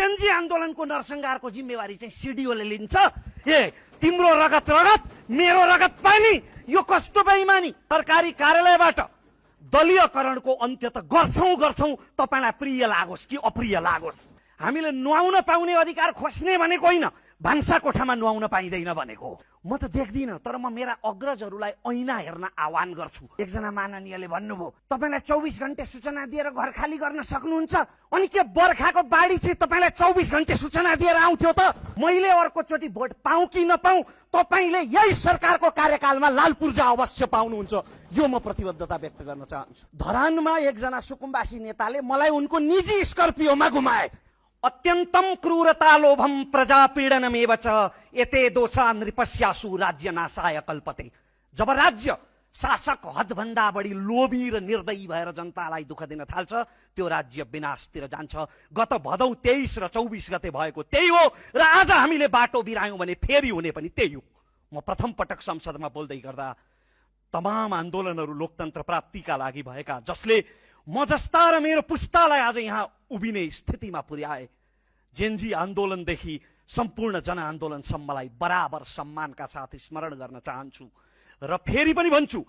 Gen Z आन्दोलनको नरसंहारको जिम्मेवारी चाहिँ सिडिओले लिन्छ। तिम्रो रगत रगत मेरो रगत पानी, यो कस्तो बेइमानी। सरकारी कार्यालयबाट दलीयकरणको अन्त्य त गर्छौं, तपाईलाई प्रिय लागोस् कि अप्रिय लागोस्। हामीले नुहाउन पाउने अधिकार खोज्ने भनेको होइन, भान्सा कोठामा नुहाउन पाइँदैन भनेको। म त देख्दिन, तर म मेरा अग्रजहरूलाई ऐना हेर्न आह्वान गर्छु। एकजना माननीयले भन्नुभयो तपाईलाई 24 घण्टे सूचना दिएर घर खाली गर्न सक्नुहुन्छ, अनि के बर्खाको बाढी चाहिँ तपाईलाई 24 घण्टे सूचना दिएर आउँथ्यो त? मैले अर्कोचोटि भोट पाऊँ कि नपाऊँ, तपाईले यही सरकारको कार्यकालमा लाल पूर्जा अवश्य पाउनुहुन्छ, यो म प्रतिबद्धता व्यक्त गर्न चाहन्छु। धरानमा एकजना सुकुम्बासी नेताले मलाई उनको निजी स्कर्पियोमा घुमाए। अत्यन्तम क्रूरता लोभम प्रजापीडनमेव च एते दोषा नृपस्यासु राज्य नाशाय कल्पते। जब राज्य शासक हदभन्दा बढी लोभी र निर्दयी भएर जनतालाई दुःख दिन थाल्छ, त्यो राज्य विनाशतिर जान्छ। गत भदौ 23 र 24 गते भएको त्यही हो, र आज हामीले बाटो बिरायौं भने फेरि हुने पनि त्यही हो। म प्रथम पटक संसदमा बोल्दै गर्दा तमाम आन्दोलनहरू लोकतन्त्र प्राप्तिका लागि भएका, जसले म जस्ता र मेरो पुस्तालाई आज यहाँ उभिने स्थितिमा पुर्याए, जेनजी आन्दोलनदेखि सम्पूर्ण जनआन्दोलनसम्मलाई बराबर सम्मानका साथ स्मरण गर्न चाहन्छु। र फेरि पनि भन्छु,